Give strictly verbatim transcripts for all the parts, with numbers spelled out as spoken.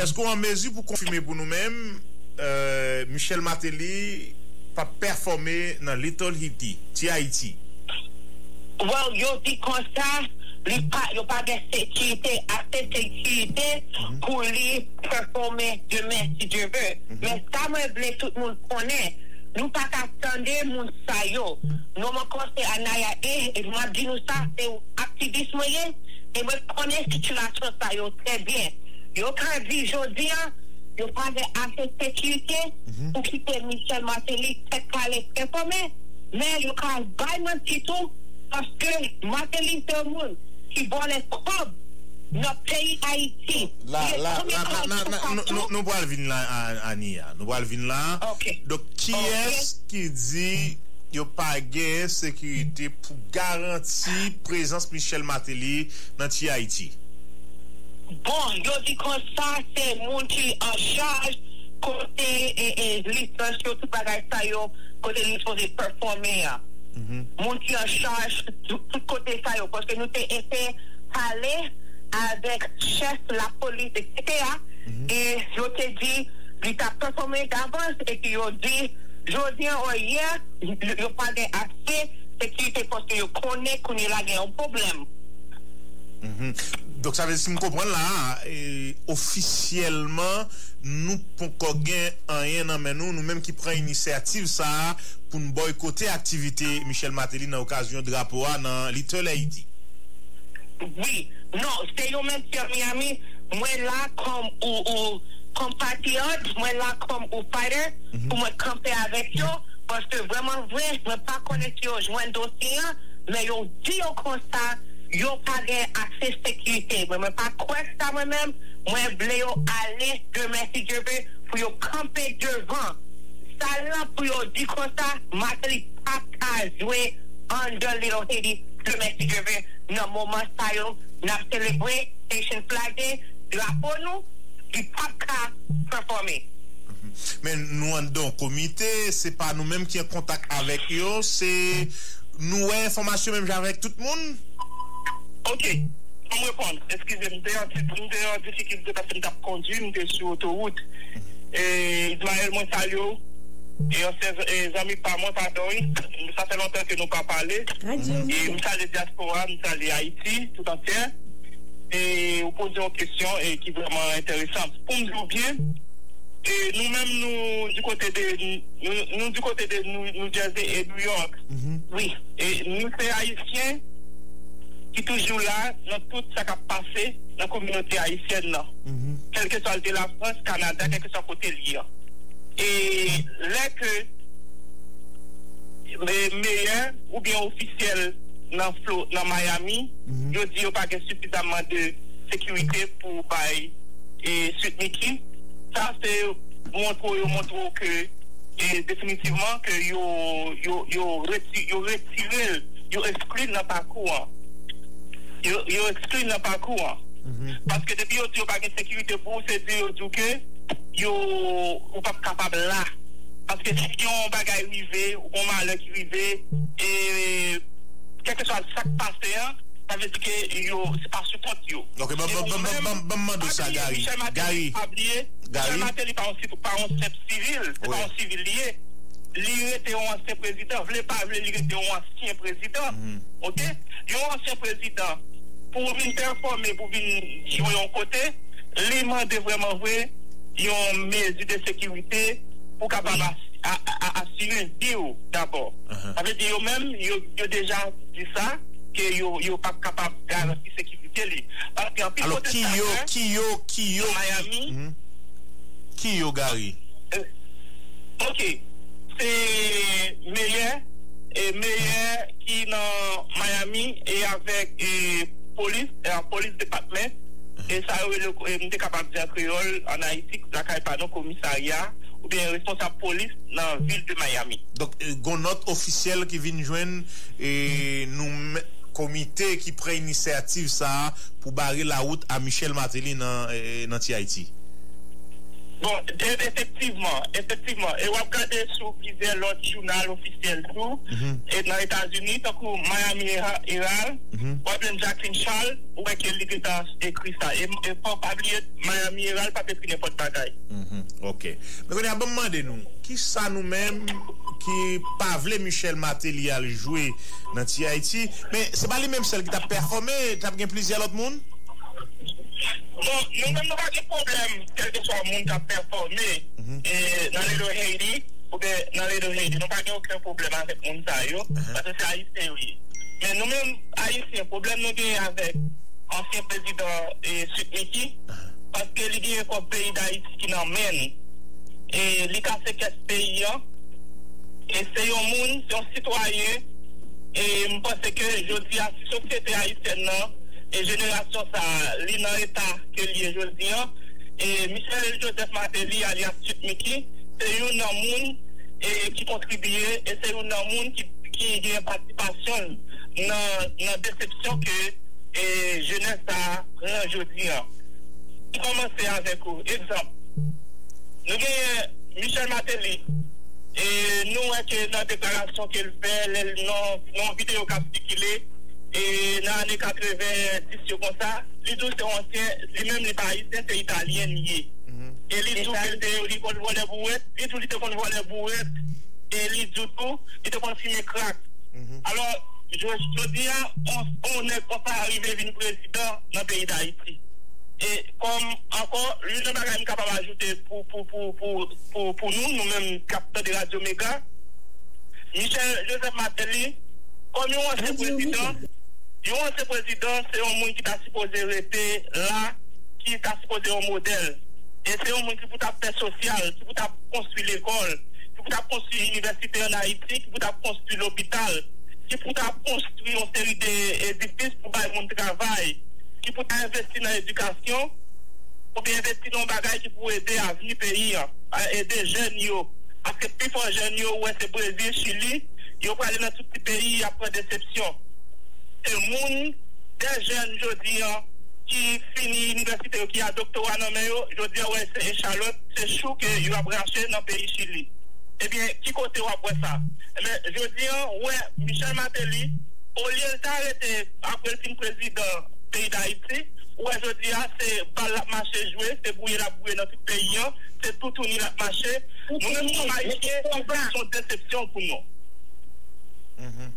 Èske w an mezi pou konfime pou nou menm, euh, Michel Martelly p ap pèfòme nan Little Haiti, Ti Ayiti? Well, yo di konsa, li pa, yo pa gen sekirite, ase sekirite pou li pèfòme demen, si Dye vle. Men sa mwen vle tout moun konnen, nou pa ka tande moun sa yo. Non, mwen kòmanse Anaya e, e m ap di nou sa, se yon aktivis mwen ye, e mwen konnen sitiyasyon sa yo trè byen. Yo ka di jodi a, yo pa gen ase sekirite pou kite Michel Martelly tèt kale pèfòme, men yo ka bay manti tou, paske Martelly se yon moun ki vòlè kòb nan peyi Ayiti. La, la, la, la, la, la, nou, nou, nou pral vin la, Ania. Nou pral vin la. Donk, kiyès ki di yo pa gen sekirite pou garanti prezans Michel Martelly nan Ti Ayiti? Bon, yo di konsa, se moun ki an chaj kote e, e, lisans yo, tout bagay sa yo, kote li sipoze pèfòme a. Moun ki an chaj tout, tout kote sa yo, paske nou te eseye pale avèk chèf lapolis, etsetera. E yo te di li t ap pèfòme davans, epi yo di, jodi a, oyè, yo pa gen ase sekirite paske yo konnen kounye la gen yon pwoblèm. Donk, sa vle di, si m konprann la, e, ofisyèlman, nou poko gen anyen nan men nou, nou menm ki pran inisyativ sa a pou n bòykote aktivite Michel Martelly nan okazyon drapo a nan Little Haiti. Wi. Non, se yo menm ki an Miami. Mwen la kòm ou, ou, kòm patriyòt, mwen la kòm ou fighter, pou mwen kanpe avèk yo, paske vrèman vre, mwen pa konnen si yo jwenn dosye an, men yo di yo konsa, yo pa gen ase sekirite. Mwen, mwen pa kwè sa mwen menm, mwen vle yo ale demen si Dye vle pou yo kanpe devan sal lan pou yo di konsa, Martelly p ap ka jwe under Little Haiti demen si Dye vle. Nan moman sa yo, n ap selebre Haitian flag day, drapo nou, li p ap ka pèfòme. Men nou anndan yon komite, se pa nou menm ki an kontak avèk yo, se nou wè enfòmasyon menm jan avèk tout moun? Ok, ban m reponn. Eskize m, m te an ti, m te an difikilte paske m t ap kondui, m te sou otowout. E, Ismaël, mwen salye w. E ansyen e, zanmi pa mwen, padon, wi. Sa fè lontan ke nou pa pale. E m salye dyaspora, m salye Ayiti tout antyen. E ou poze yon kesyon e, ki vrèman enteresan. Pou m di w byen, e nou menm, nou di kote de, nou, nou di kote de New, New Jersey e New York. Wi. E nou se Ayisyen ki toujou la nan tout sa k ap pase nan kominote ayisyèn nan. Kèlkeswa l te Lafrans, Kanada, kèlkeswa kote l ye an. E lè ke meyè oubyen ofisyèl nan Flo, nan Miami, yo di yo pa gen sifizaman de sekirite pou bay e, Sweet Micky, sa se montre w, yo montre w ke e, definitivman ke yo, yo, yo, reti, yo retire l, yo eskli l nan pakou an. Yo, yo eskli l nan pakou an. Paske depi yo di yo pa gen sekirite pou ou, se di yo di w ke yo, ou p ap kapab la. Paske si yon bagay rive, ou gon malè ki rive, e kèlkeswa sa k pase an, sa vle di ke yo, se pa sou kont yo. Ok, ban m mande w sa, Gary. Gary. Gary. Michel Martelly pa yon, pa yon senp sivil, se pa yon sivil li ye. Li rete yon ansyen prezidan, vle pa vle, li rete yon ansyen prezidan. Ok? Yon ansyen prezidan, pou vin pèfòme, pou vin jwe yon kote, li mande vrèman vre yon mezi de sekirite pou kapab asire vi w dabò. Sa vle di yo menm, yo, yo deja di sa, ke yo, yo p ap kapab garanti sekirite li. Paske anpil pwotèstatè nan Miami. Ki yo, Gary? Ok. Se meyè, e meyè ki nan Miami e avèk e polis, e polis depatman. E sa yo rele, e m te kapab di an kreyòl, an Ayiti, lakay pa nou, komisarya, oubyen responsab polis nan vil de Miami. Donk, e, gon nòt ofisyèl ki vin jwenn e nou menm, komite ki pran inisyativ sa a pou bare lawout a Michel Martelly nan, e, nan Ti Ayiti. Bon, e- efektivman, efektivman. E w ap gade sou plizyè lòt jounal ofisyèl tou, e nan Etazini, tankou Miami Herald, w ap jwenn Jacqueline Charles, ou wè ke li gentan ekri sa. E, e fò w pa bliye, Miami Herald pa t ekri nenpòt bagay. Ok. Men kounye a, ban m mande nou, kisa nou menm ki pa vle Michel Martelly al jwe nan T Haiti, men se pa li menm sèl ki t ap pèfòme, t ap gen plizyè lòt moun? Bon, nou menm nou pa gen pwoblèm, kèlkeswa moun k ap pèfòme e nan Little Haiti oubyen nan Little Haiti. Nou pa gen okenn pwoblèm avèk moun sa yo, paske se Ayisyen yo ye. Men nou menm, Ayisyen, pwoblèm nou genyen avèk ansyen prezidan e Sweet Micky, paske li genyen kòb peyi Dayiti ki nan men l. E li kase kès peyi an. E se yon moun, se yon sitwayen. E m panse ke jodi a, si sosyete ayisyèn nan, e jenerasyon sa a, li nan eta ke l ye jodi an, e Michel Joseph Martelly, alyas Sweet Micky, se youn nan moun e ki kontribye, e se youn nan moun ki, ki gen patisipasyon l nan, nan desepsyon ke e jenès sa a pran jodi an. M kòmanse avèk ou. Egzanp, nou genyen Michel Martelly, e nou wè ke nan deklarasyon ke l fè, lè l nan yon videyo k ap sikile e nan ane katreven dis yo konsa, li di w se yon ansyen, li menm li pa ayisyen, se italyen li ye. E li di w ke l te, li konn vòlè bouwèt, li di w li te konn vòlè bouwèt, e li di w tou li te konn fimen krak. Alò, jodi a, yon nèg konsa rive vin prezidan nan peyi Dayiti. E kòm ankò, youn nan bagay m kapab ajoute pou, pou, pou, pou, pou, pou nou, nou menm k ap tande Radyo Mega, Michel Joseph Martelly, kòm yon ansyen prezidan, yon ansyen prezidan, se yon moun ki ta sipoze rete la, ki ta sipoze yon modèl. E se yon moun ki pou ta fè sosyal, ki pou ta konstwi lekòl, ki pou ta konstwi inivèsite ann Ayiti, ki pou ta konstwi lopital, ki pou ta konstwi yon seri de edifis pou bay moun travay, ki pou ta envesti nan edikasyon, oubyen envesti nan yon bagay ki pou ede avni peyi an, ede jèn yo. Paske pifò jèn yo, ou wè se Brezil, Chili, yo prale nan tout ti peyi, y ap pran desepsyon. Se moun, de jèn jodi an, ki fini inivèsite yo, ki a doktora nan men yo, jodi an, ou wè se echalòt, se chou ke yo ap rache nan peyi Chili. Ebyen, ki kote w ap wè sa? Ebyen, jodi an, ou wè Michel Martelly, olye l ta rete apre l fin prezidan peyi Dayiti, ou wè jodi a, se bal l ap mache jwe, se gouye l ap gouye nan tout peyi an, se toutouni l ap mache. Nou menm kòm Ayisyen, se yon desepsyon pou nou.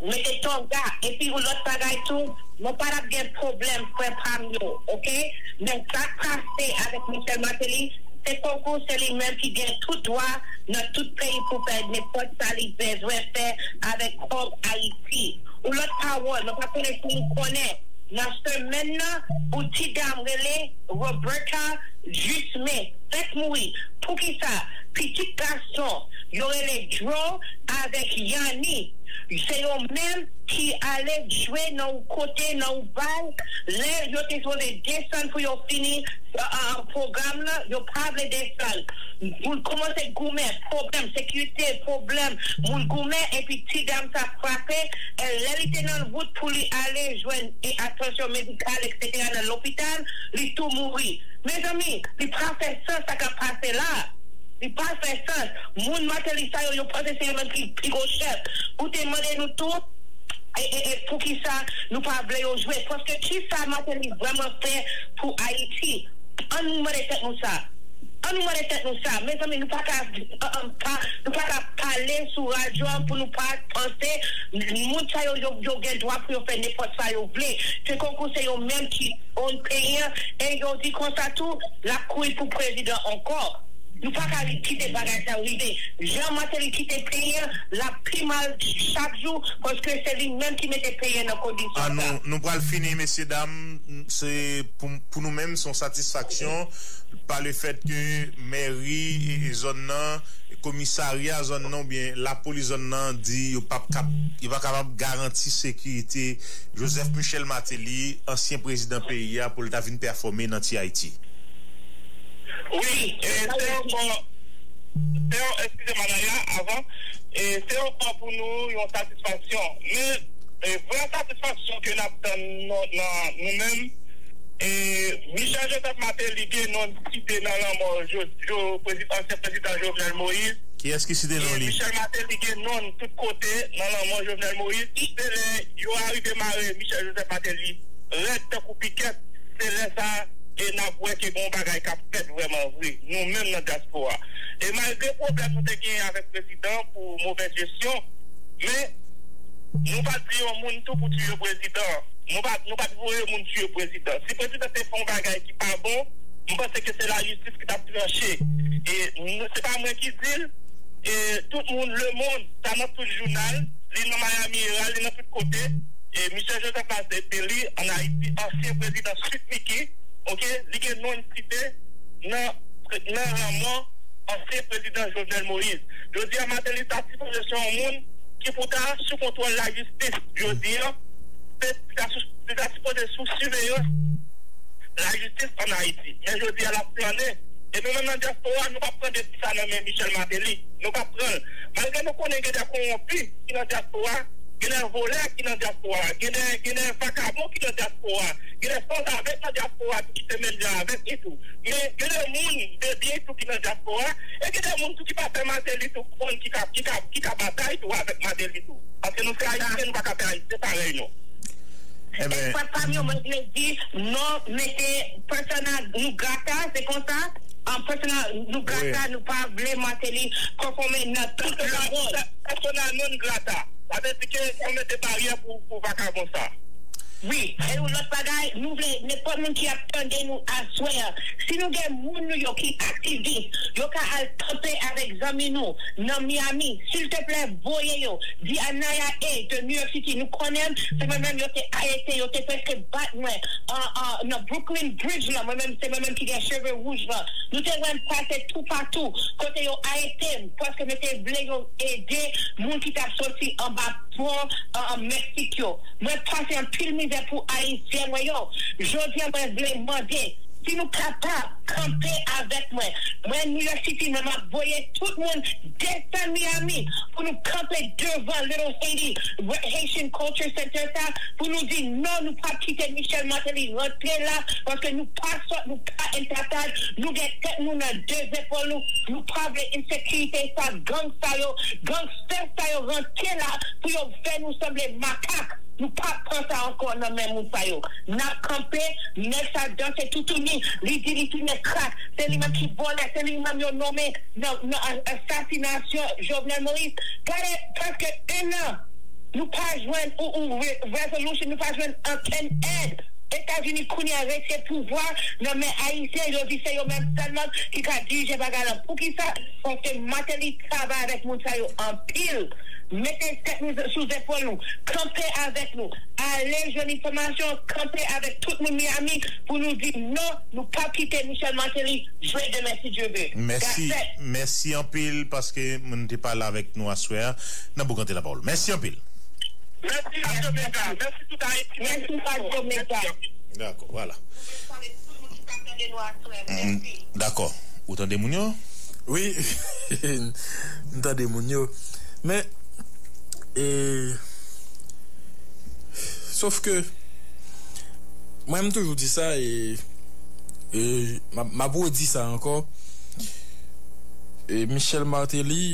Mete tonga, epi yon lòt bagay tou, nou pa t ap gen pwoblèm, frè pa m yo, oke? Men sa k pase avèk Michel Martelly, se tankou se li menm ki gen tout dwa nan tout peyi pou fè nenpòt sa li bezwen fè avèk kòb Ayiti. Yon lòt pawòl, mwen pa konnen si nou konnen, nan semèn nan, yon ti dam rele Roberta Jusme fèk mouri. Poukisa? Pitit gason yo rele Joe avèk Yanni, se yo menm ki ale jwe nan yon kote, nan yon bal, lè yo te sipoze desann pou yo fini pwogram nan, yo pa vle desann. Moun kòmanse goumen, pwoblèm sekirite, pwoblèm moun goumen, epi ti dam sa frape, e lè li te nan wout pou li ale jwenn atansyon medikal, etsetera nan lopital, li tou mouri. Mezanmi, li pa fè sans sa k ap pase la. Li pa fè sans. Moun Martelly sa yo, yo panse se yo menm ki pi gwo chèf. Ou te mande nou tou, e, e, e, poukisa nou pa vle yo jwe? Paske kisa Martelly vrèman fè pou Ayiti? Ann nou mande tèt nou sa. Ann nou mande tèt nou sa. Mezanmi, nou pa ka, pa, nou pa ka pale sou radyo a pou nou pa panse moun sa yo, yo, yo gen dwa pou yo fè nenpòt sa yo vle. Se tankou se yo menm ki own peyi an, e yo di konsa tou, l ap kouri pou prezidan ankò. Nou pa ka kite bagay sa yo rive. Jan Martelly kite peyi an, l ap pi mal chak jou, paske se li menm ki mete peyi an nan kondisyon sa. Nou pral fini, mesye dam. Se pou, pou nou menm, se yon satisfaksyon pa le fèt ke mèri e, e zòn nan, komisarya zòn nan oubyen lapolis zòn nan di yo p ap kap, yo pa kapab garanti sekirite Joseph Michel Martelly, ansyen prezidan peyi a, pou l ta vin pèfòme nan T Haiti. Wi, e, se yon bon, se yon, eskize m, Anaya, avan, e, se yon bon pou nou, yon satisfaksyon. Men, e, vrè satisfaksyon ke n ap tann nan, nan nou menm, E Michel Joseph Martelly gen non l site nan lanmò Jo- Jo- prezi- ansyen prezidan Jovenel Moïse. Kiyès ki site non li? Michel Martelly gen non l tout kote nan lanmò Jovenel Moïse. Se lè yo arive mare Michel Joseph Martelly rèd tankou pikèt, se lè sa a e n ap wè ke gen yon bagay k ap fèt vrèman vre, nou menm nan dyaspora. E malgre pwoblèm nou te genyen avèk prezidan pou movèz jesyon, men nou pa t di yon moun tou pou tiye prezidan. Nou pa, nou pa t voye moun tiye prezidan. Si prezidan te fè yon bagay ki pa bon, m panse ke se lajistis ki t ap tranche. E nou, se pa mwen ki di l, e tout moun, lemonn, sa nan tout jounal, li nan Miami Herald, li nan tout kote. E Michel Joseph Martelly ann Ayiti, ansyen prezidan Sweet Micky, oke, li gen non l site nan, nan lanmò ansyen prezidan Jovenel Moïse. Jodi a, Martelly ta sipoze se yon moun ki pou ta sou kontwòl lajistis. Jodi a, se ta sou, se ta sipoze sou siveyans lajistis ann Ayiti. Men jodi a, l ap flannen. E nou menm nan dyaspora, nou p ap pran desi sa nan men Michel Martelly. Nou p ap pran l. Malgre nou konnen gen de kowonpi ki nan dyaspora, gen de vòlè ki nan dyaspora, gen de, gen de vakabon ki nan dyaspora, gen de sanzave nan dyaspora tou ki se menm jan avèk li tou. Men gen de moun de byen tou ki nan dyaspora, e gen de moun tou ki pa fè Martelly tou konn ki ka, ki ka, ki ka batay tou avèk Martelly tou. Paske nou se Ayisyen, nou pa ka fè Ayisyen parèy nou. Ebyen, Espwa pa m yo, mwen vle di, non, mete persona non grata, se konsa? An persona non grata, nou pa vle Martelly konfòme nan tout lawòl. Persona non grata. Sa vle di ke nou mete baryè pou, pou vakabon sa. Wi, e yon lòt bagay, nou vle nenpòt moun ki ap tande nou aswè a, si nou gen moun nou yo ki aktivis, yo ka al kanpe avèk zanmi nou nan Miami, silteplè, voye yo. Di Anaya A de New York City, nou konnen m, se mwen menm yo te arete, yo te prèske bat mwen an, an, nan Brooklyn Bridge lan, mwen menm, se mwen menm ki gen cheve wouj lan. Nou te wè m pase toupatou, kote yo arete m, paske mwen te vle yo ede moun ki t ap soti anba pon, an, an Meksik yo. Mwen pase anpil mizè pou Ayisyen mwen yo. Jodi a, mwen vle mande, si nou kapab, kanpe avèk mwen. Mwen, New York City, mwen, m ap voye tout moun desann Miami pou nou kanpe devan Little Haiti, Haitian Culture Center sa, pou nou di non, nou p ap kite Michel Martelly rantre la, paske nou pa sòt, nou pa entitled, nou gen tèt nou nan de zepòl nou, nou pa vle ensekirite sa, gang sa yo, gangstè sa yo rantre la pou yo fè nou sanble makak. Nou p ap pran sa ankò nan men moun sa yo. N ap kanpe, nèg sa danse toutouni, li di li tounen krak, se li menm ki vòlè, se li menm yo nonmen nan, nan a- asasinasyon Jovenel Moïse. Gade, prèske en an, nou pa jwenn ou, ou re- resolution, nou pa jwenn okenn èd. Etazini kounye a retire pouvwa nan men Ayisyen, yo di se yo menm sèlman ki ka dirije bagay lan. Poukisa? Paske Martelly travay avèk moun sa yo anpil. Mete tèt nou sou zepòl nou, kanpe avèk nou, ale jwenn enfòmasyon, kanpe avèk tout moun Miami pou nou di non, nou p ap kite Michel Martelly jwe demen si Dye vle. Mèsi, mèsi anpil paske moun te pale avèk nou aswè a nan Boukante Lapawòl. Mèsi anpil. Mèsi Radio Mega, mèsi tout Ayiti, mèsi tout Mega. Dakò, vwala. Dakò. Ou tande moun yo? Wi, m tande moun yo. Men, e, sof ke, mwen, m toujou di sa, e, e m ap, m ap redi sa ankò. E Michel Martelly,